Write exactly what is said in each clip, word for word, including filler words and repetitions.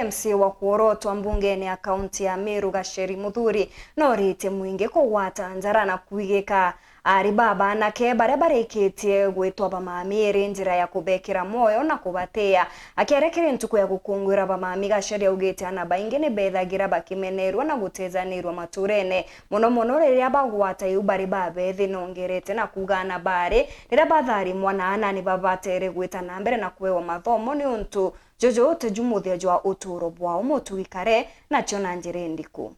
M C A wa kworotwa mbungene ya kaunti ya Meru Gacheri Muthuri noritie mwingi kugwata njara na kwigika ari ba banake baria barikitie gwitwa bamami iri njira ya kubekira mwoyo na kubatia. Akiaria kiri ntuku ya gukungwira bamami, Gacheri augite ana baingi ni bethagira bakimenerua na gutejaniirua maturene, mono mono riria bagwata iu bari babethi. Nongerete na kuuga ana bari riria batharimwa na ana ni babatere gwita na mbere na kuewa mathomo, niuntu juju ti ju muthia jwa uturo bwao. Mutu wikare nacio na njira indiku.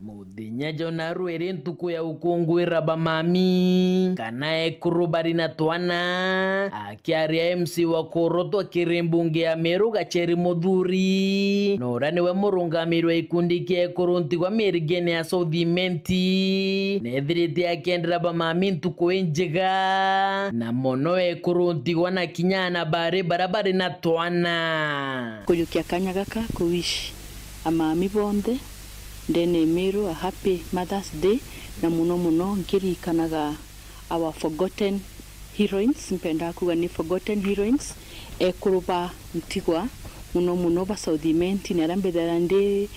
Muthenya jwa narua iri ntuku ya gukungwira bamami kana ekuru bari na twana. Akiaria M C A wa kworotwa kiri mbunge ya Meru Gacheri Muthuri, na uria niwe murungamiri wa gikundi kia ekuru ntigwa Mirigene ya South Imenti, nethirite akiendera bamami ntuku injega, na mono ekuru ntigwa na kinya ana bari baria bari na twana. Kujukia kanya gaka ku wish amami bonthe ndene Meru a happy Mother's Day, na muno muno nkiririkanaga our forgotten heroines, mpendaa kuuga ni forgotten heroines, ekuru ba ntigwa, muno muno ba South Imenti, na aria mbithaira ndi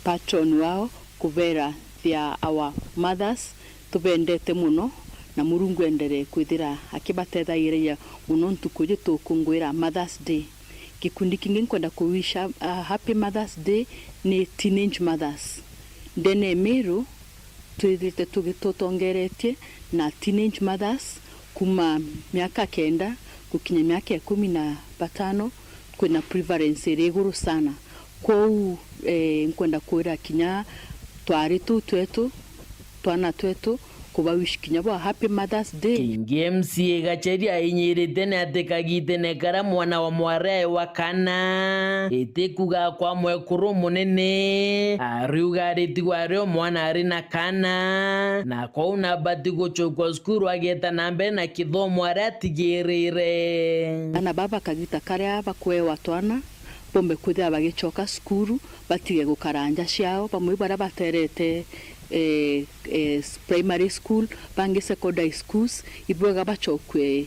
patron wao kubera they are our mothers, tubendete muno, na Murungu enderee kwithira akibatethagiriria muno ntuku iji tukungwira Mother's Day. Gikundi kingi nkwenda kuwisha, uh, happy Mother's Day ni teenage mothers. Ndene Meru, twithirite tugi-, tutongeretie na teenage mothers kuma miaka kenda gukinya miaka ikumi na batano, kwina prevalence iri iguru sana. Kwou, eh, nkwenda kwira kinya twari tuu twetu, twana twetu, kuba wish kinya bwa happy Mother's Day. Kingi M C A Gacheri ainyirite ni ati kagitene karia mwana wa mwari aewa kana, iti kuuga kwa mwekuru munene, ariuga aritigwa ari o mwana ari na kana, na kwou nabati gucokua cukuru ageeta na mbere na kithomo aria atigirire. Ana baba kagita karia bakwewa twana, bombe kwithira bagicoka cukuru, batige gukara nja ciao. Bamwe baria baterete, eh, eh, s-, primary school, bangi secondary schools, ibwega bacokue,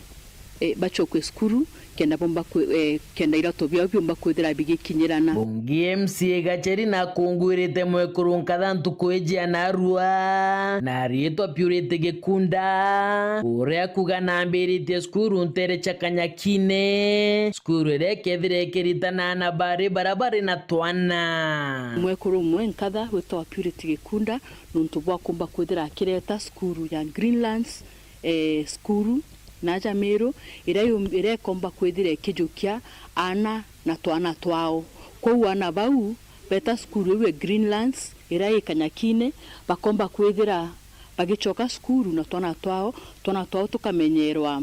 eh, bacokue cukuru, kenda bomba kwi-, eh, kenda iroto biao biumba kwithira bigikinyirana. Bungi M C A Gacheri nakungwirite mwekuru nkatha ntuku iji ya narua, na riitwa Purity Gikunda, uria kuuga nambiritie cukuru ntere cia Kanyakine, cukuru iria ikethire ikiritana na bari baria bari na twana. Mwekuru umwe nkatha witwa Purity Gikunda, nontu bwa kumba kwithira akireta cukuru ya Greenlands, eh, cukuru naja Meru, iria yum-, iria ikomba kwithira ikijukia aana na twana twao. Kwou aana bau beta cukuru iu ya Greenlands, iria i Kanyakine, bakomba kwithira bagicoka cukuru na twana twao, twana twao tukamenyerwa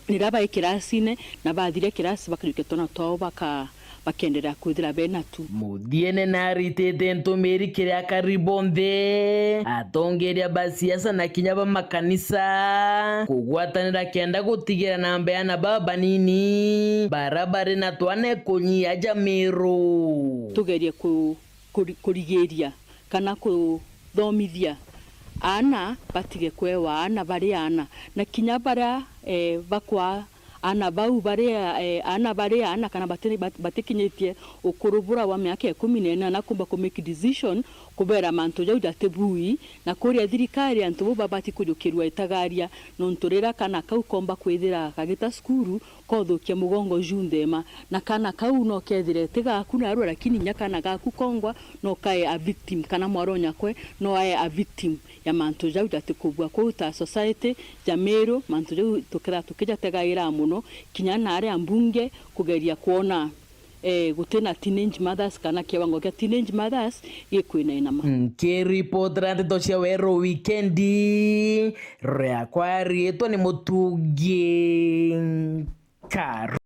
riria bai kirasine, na bathiria kirasi bakajukia twana twao baka-, bakenderea kwithira bena tu. Muthiene naritite ntumiri kiri akari bonthe, atongeria ba siasa na kinya ba makanisa kugwatanira kenda gutigira namba ya aana baba banini bara bari na twana ikunyia ja Meru. Tugerie ku-, kuri-, kurigiria kana kuthomithia aana batige kwewa aana bari aana, na kinya baria, eh, bakwa aana bau bari, eh, aana bari aana kana bati-, bat-, batikinyitie ukuru bura bwa miaka ikumi na inana kumba ku make decision kubera mantu jau jati bui, na kuria thirikari antu bau babati kujukirua itagaria, nontu riria kana kau komba kwithira kagita cukuru, kothukia mugongo ju nthema, na kana kau no kethire ti gaku narua, lakini inya kana gaku kongwa no kae a victim, kana mwaro nyakwe no ae a victim ya mantu jau jatikubua. Kwou ta society ja Meru, mantu jau tukethira tukijategaira mono, kinya na aria mbunge kugeria kwona, eh, gutina teenage mothers kana kiwango kia teenage mothers gikwinainama. Nkiripotera ndeto cia Weru Wikendi, riakwa riitwa ni Mutungi Karu.